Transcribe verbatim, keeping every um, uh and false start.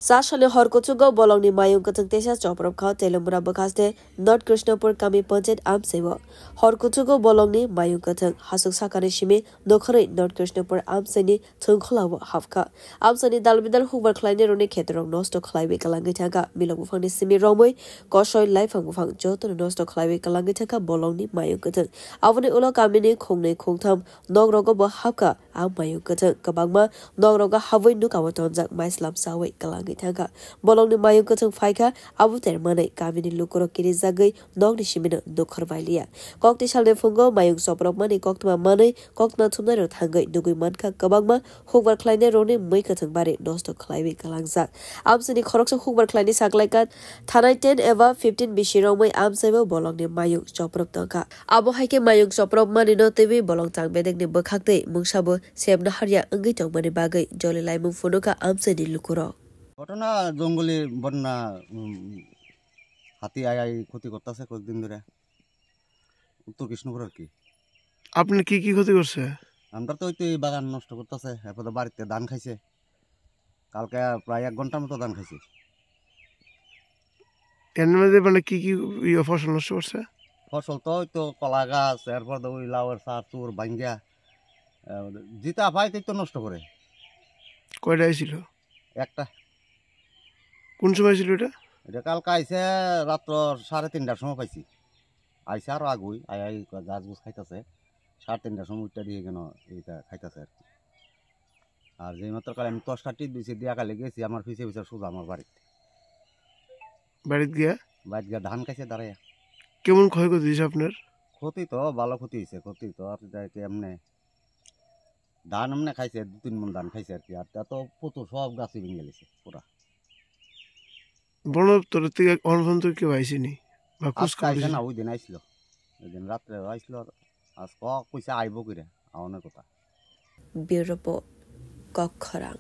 Sasani hor kuchugo bolongni mayung kwthwng teisa choprop kha Telemura bwkhaste North Krishnapur kami panchayat amsaibo. Hor kuchugo bolongni mayung kwthwng hasuk sakani simi nokharwi North Krishnapur amsaini thwngkhwlao hapkha. Amsaini dalbidal hukbar khlainai rokni khetrok nosto khlaiwi kwlangwi thangkha. Milok buphangni simi romwi kosoi laiphang buphang jotono nosto khlaiwi kwlangwi thangkha bolongni mayung kwthwng. Aboni ulo kamini khungnwi khungtham nokrogo bo hapkha. A mayung kwthwng kwbangma nokrogo habwi nukao tonjak maislam sawi kwlangwi thangkha. Bolongni mayung kwthwng phaikha, abo termanwi kamini lukurok kirijagwi nokni simino nukhor bailiya. Kokti salni phungo mayung chopropmani koktwma manwi koktwma thumnairok thangwi nugwi mankha kwbangma hukbar khlainairokni mwi kwthwng bari nosto khlaiwi kwlangjak. Amsini khoroksa hukbar khlainai saklaikha thanai ten eba fifteen bisi romwi amsaibo bolongni mayung choprop tongkha. Abo hai khe mayung choprop manino twiwi bolong chang bedekni bwkhaktwi mungsabo sem naharya wngwi tongmani bagwi joli laimung phunukha amchaini lukurok. ঘটনা জঙ্গলি বন্যা, উম, হাতি I I ক্ষতি করতেছে কয়েকদিন ধরে। উত্তর কৃষ্ণপুর আর কি। আপনি কি কি ক্ষতি করছে? আমরা তো ওই তো এই বাগান নষ্ট করতেছে, এরপরে বাড়িতে ধান খাইছে। কালকে প্রায় এক ঘন্টার মতো ধান খাইছে। এর মধ্যে মানে কি কি ইয়ে ফসল নষ্ট করছে? ফসল তো ওই তো কলা গাছ, এরপর তো ওই লাউয়ের চার চুর ভাঙ্গিয়া, আহ, যেটা পায় তাই তো নষ্ট করে। কয়টা ছিল? একটা। কোন সময় ছিল এটা? এটা কালকে আইছে রাত্র সাড়ে তিনটার সময় পাইছি। আইছে আরো আগুই, আই আই গাছ গুছ খাইতেছে। সাড়ে তিনটার সময় উঠতে দিয়ে কেন এটা খাইতেছে আর কি। আর যেই মাত্র কালে আমি টর্চটা টিপ দিছি, দিয়া কালে গেছি আমার পিছে পিছে সোজা আমার বাড়িতে। বাড়িত গিয়া? বাড়িত গিয়া ধান খাইছে দাঁড়াইয়া। কেমন ক্ষয়ক্ষতি হয়েছে আপনার? ক্ষতি তো ভালো ক্ষতি হয়েছে, ক্ষতি তো আর যাই কি এমনি ধান এমনি খাইছে, দু তিন মন ধান খাইছে আর কি। আর তা তো প্রচুর সব গাছই ভেঙে গেছে পুরা। বন দপ্তর থেকে অনশন তো কেউ আইসেনি বা খোঁজ আজকে খবর আইসে দিছে? না, ওই দিন আইসলো, ওই দিন রাত্রে আইসলো। আজ ক কইছে আইবো কইরা, আওয়ানোর কথা। Bureau Report, Kokkhorang.